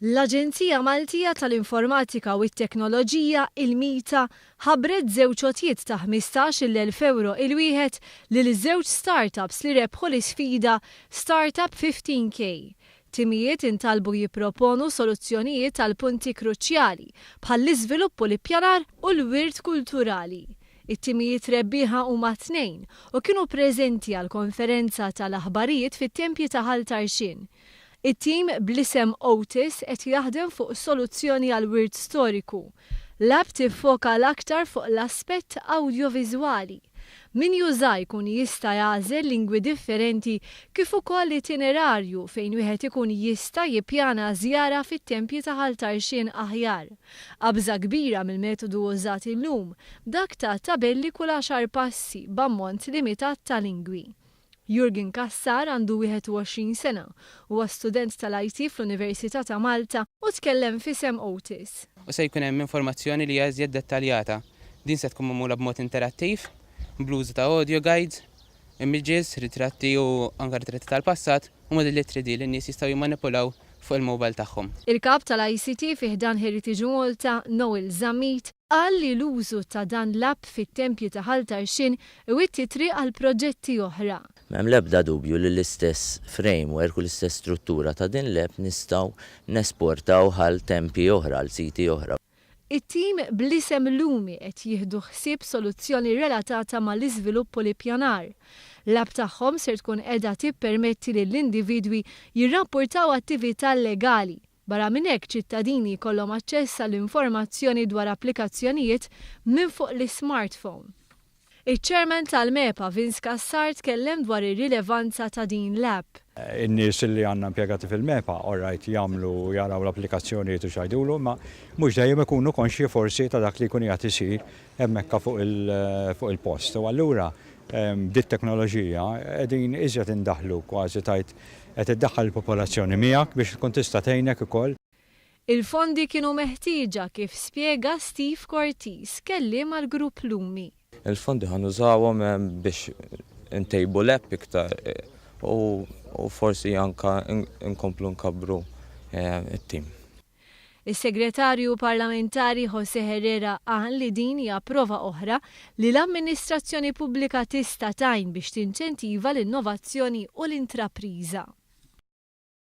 L-Aġenzija Maltija tal-Informatika u t-Teknoloġija, il-MITA, ħabbret żewġ għotjiet ta' 15,000 ewro il-wieħed lil żewġ startups li rebħu l-isfida Startup 15K. Timijiet intalbu jipproponu soluzzjonijiet għal punti kruċjali bħall-iżvilupp u l-ippjanar u l-wirt kulturali. It-timijiet rebbieħa huma tnejn u kienu preżenti għall-konferenza tal-aħbarijiet fit-tempji ta' Ħal Tarxien. It-tim bl-isem Otis qed jaħdem fuq soluzzjoni għall-wirt storiku. L-app tiffoka l-aktar fuq l-aspett awdjoviżwali. Min juża jkun jista' jagħżel lingwi differenti kif ukoll itinerarju fejn wieħed ikun jista' jippjana żjara fit-tempji ta' Ħal Tarxien aħjar. Qabża kbira mill-metodu użat illum, dak ta' tabelli kull għaxar passi b'ammont limitat ta' lingwi. Jurgen Cassar għandu 21 sena, huwa student tal-IT fl-Università ta' Malta u tkellem f'isem Otis. U se jkun hemm informazzjoni li hija iżjed dettaljata. Din se tkun magħmula b'mod interattiv, bl-użu ta' audio guides, images, ritratti u anke ritratti tal-passat u modelli 3D li n-nies jistgħu jimmanipulaw fuq il-mobile tagħhom. Il-Kap tal-ICT fi ħdan Heritage Malta, Noel Zammit, qal li l-użu ta' dan l-app fit-tempji ta' Ħal Tarxien iwitti t-triq għal proġetti oħra. M'hemm l-ebda dubju li l-istess framework u l-istess struttura ta' din l-app nistgħu nesportawh għal tempji oħra, għal siti oħra. It-tim bl-isem Lumi qed jieħdu ħsieb soluzzjoni relatata mal-iżvilupp u l-ippjanar. L-app tagħhom ser tkun qiegħda tippermetti lill-individwi jirrappurtaw attività llegali. Barra minn hekk ċittadini jkollhom aċċess għal informazzjoni dwar applikazzjonijiet minn fuq l-ismartphone. Iċ-Chairman tal-MEPA Vince Cassar tkellem dwar ir-rilevanza ta' din l-app. In-nies li għandna impjegati fil-MEPA, all right, jagħmlu jaraw l-applikazzjonijiet u x'jgħidulu, imma mhux dejjem ikunu konxji forsi ta' dak li jkun qiegħed isir hemmhekk fuq il-post. U allura b'dit-teknoloġija qegħdin iżjed indaħħlu kważi tgħid qed iddaħħal il-popolazzjoni miegħek biex tkun tista' tgħinek ukoll. Il-fondi kienu meħtieġa kif spjega Steve Cortis, kelliem għall-Grupp Lumi. Il-fondi ħa nużawhom biex intejbu l-app iktar u forsi anka nkomplu nkabbru t-tim. Is-Segretarju Parlamentari José Herrera qal li din hija prova oħra li l-amministrazzjoni pubblika tista' tgħin biex tinċentiva l-innovazzjoni u l-intrapriża.